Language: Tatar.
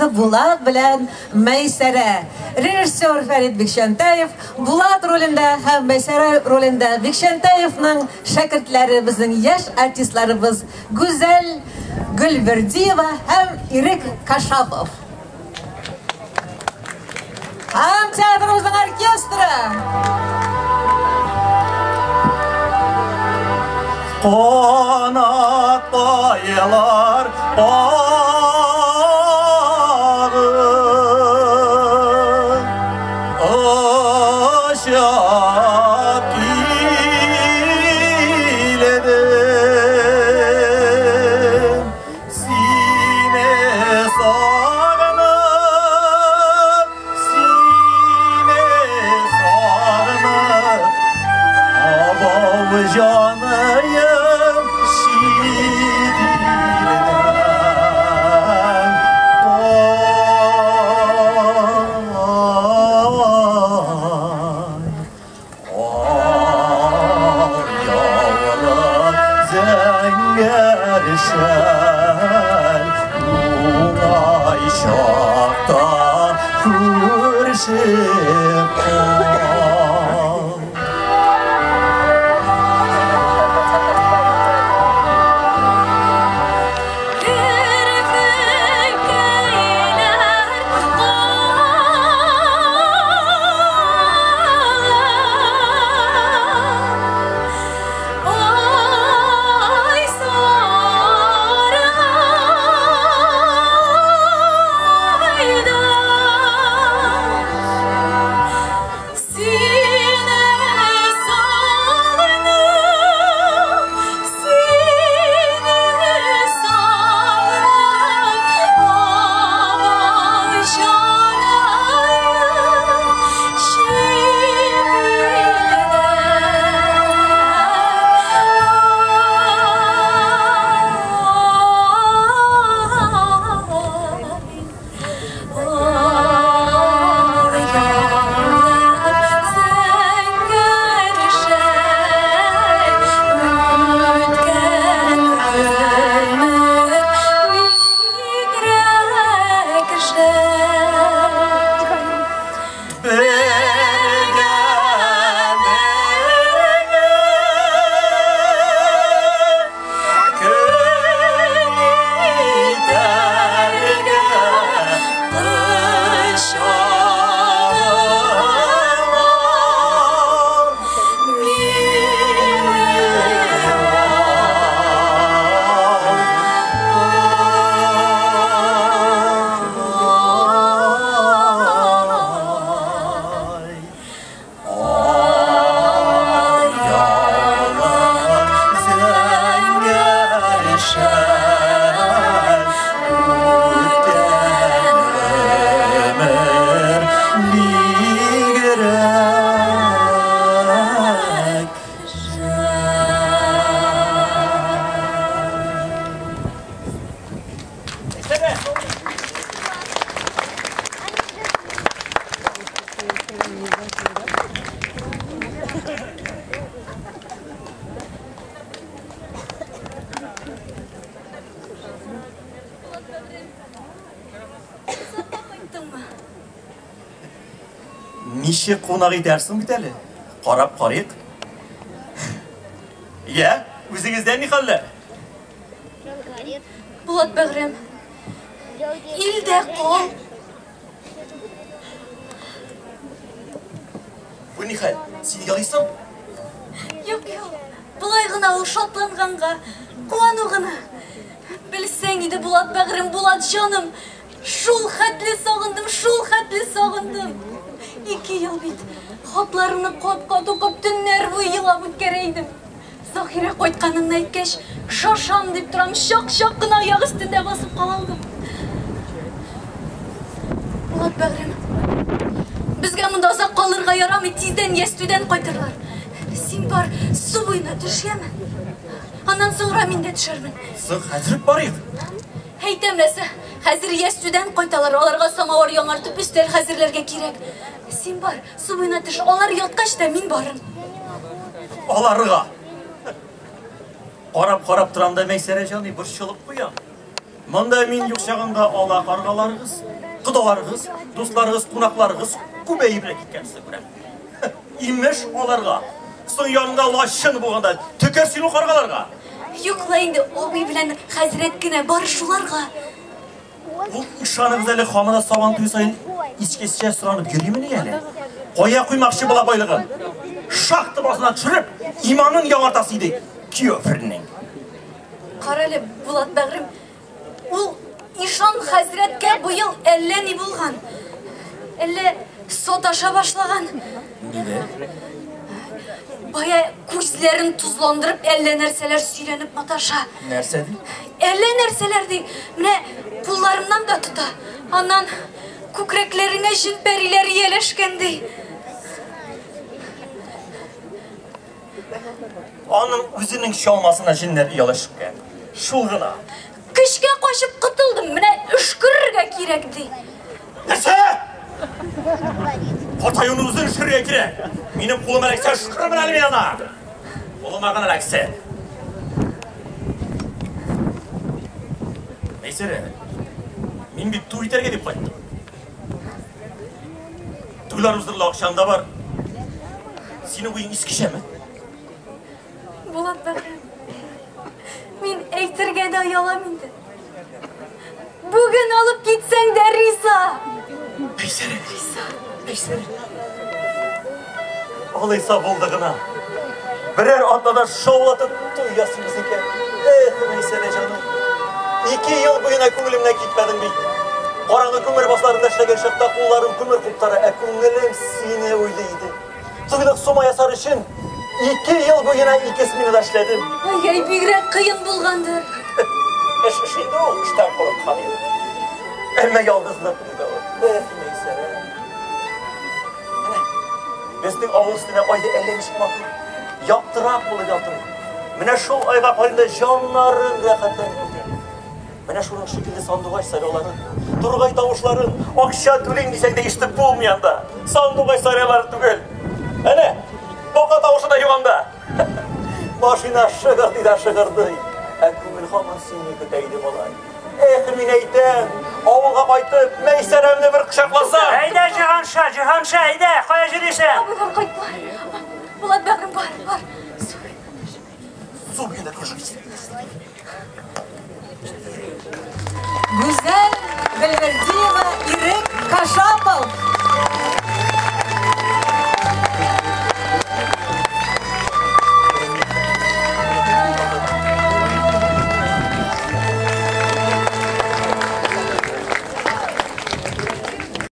инде Булат белән Мәйсәрә. Режиссер Фәрит Бикчәнтәев Булат ролендә һәм Мәйсәрә ролендә Бикчәнтәевның шәкертләре, безнең яшь артистларыбыз Гүзәл Гөлбердиева һәм Ирек Кашапов. Һәм театрыбызның оркестры. Канат айлар агы Очап килдем Сине сагынып, сине сагынып, Абау җаныем чит илдән. Ай, Ай, яулык зәңгәр шәл, Уңай чакта күрешеп кал. Керфеккәйләр кала, Ай сарайда Сине сагынып, сине сагынып, Абау җаныем чит илдә. Бергә бергә көн итәргә кочагыңа Бигрәк Ничек кунак итәрсең бит әле? Карап карыйк. Я, үзегездә ни хәлләр? Булат бәгърем, илдә кал. Бу ни хәл? Син елыйсың? Юк, юк. Болай гына ул шатланганга, куану гына. Белсәң иде, Булат бәгърем, Булат җаным, шул хәтле сагындым, шул хәтле сагындым. 2 ел бит хатларыңны кат-кат укып, төннәр буе елап үткәрә идем. Заһирә кайтканыңны әйткәч, шашам дип торам, чак-чак кына аяк өстендә басып кала алдым. Булат бәгърем, безгә монда озак калырга ярамый, тиздән Ястүдән кайтырлар. Син бар, су буена төш, яме? Аннан соңра мин дә төшәрмен. Соң хәзер үк барыйк. Әйтәм нәрсә, хәзер Ястүдән кайталар, аларга самавыр яңартып, өстәл хәзерләргә кирәк. Син бар, су буена төш, алар яткач та мин барырмын. Аларга. Карап-карап торам да Мәйсәрә җаный, борчылып куям. Монда мин юк чагында ала каргаларыгыз, кодаларыгыз, дусларыгыз, кунакларыгыз күбәебрәк киткәнсез күрәм. Имеш аларга. Соң янында лачын булганда төкер син ул каргаларга. Юк ла инде, абый белән хәзрәт кенә бар шуларга. Ул ышаныгыз әле һаман да сабан туе саен искечә соранып йөримени әле? Кая куймакчы була байлыгын? Шахта башына төшереп, иманын яңартасы иде кёфернең. Карале, Булат бәгърем, ул ишан хәзрәткә быел әллә ни булган. Әллә саташа башлаган. Нигә? Бая күзләрен тузландырып, әллә нәрсәләр сөйләнеп маташа. Нәрсә ди? Әллә нәрсәләр ди. Менә кулларымнан да тота. Аннан күкрәкләреңә җен пәриләр ияләшкән ди. Аның үзенең чалмасына җеннәр ияләшкән. Шул гына. Көчкә качып котылдым, менә өшкерергә кирәк ди. Нәрсә? Катаюны үзен өшкерергә кирәк. Минем кулыма эләксә өшкерермен әле мин аны. Кулыма гына эләксә. Мәйсәрә, мин бит туй итәргә дип кайттым. Туйлар уздырыла акчам да бар. Синең уең искечәме? Булат бәгърем, мин әйтергә дә оялам инде. Бүген алып китсәң дә риза. Мәйсәрә, Мәйсәрә. Алайса булды гына. Берәр атнада шаулатып туй ясыйбыз икән. Эх, Мәйсәрә җаным. 2 ел буена күңелемнән китмәдең бит. Караңгы күмер башларында эшләгән чакта кулларым күмер куптара, ә күңелем сине уйлый иде. Туйлык сума ясар өчен 2 ел буена 2 сменада эшләдем. Ай-яй, бигрәк кыен булгандыр. Эш эш инде ул, эштән курыккан юк. Әмма ялгызлык инде ул. Эх, Мәйсәрә. Менә безнең авыл өстенә ай да әллә ничек матур, яктырак булып ялтырый. Менә шул айга карыйм да җаннарым рәхәтләнеп китә. Менә шуның шикелле сандугач сайрауларын, тургай тавышларын, акча түлим дисәң дә ишетеп булмый анда. Сандугач сайраулары түгел. Әнә, бака тавышы да юк анда. Машина шыгырдый да шыгырдый. Ә күңел һаман сине көтә иде, малай. Эх, мин әйтәм, авылга кайтып, Мәйсәрәмне бер кочакласам. Әйдә, Җиһанша, Җиһанша, әйдә, кая йөрисең? Абыйлар кайттылар. Булат бәгърем, бар, бар. Су буенда күршегез. Гүзәл Гөлбердиева, Ирек Кашапов.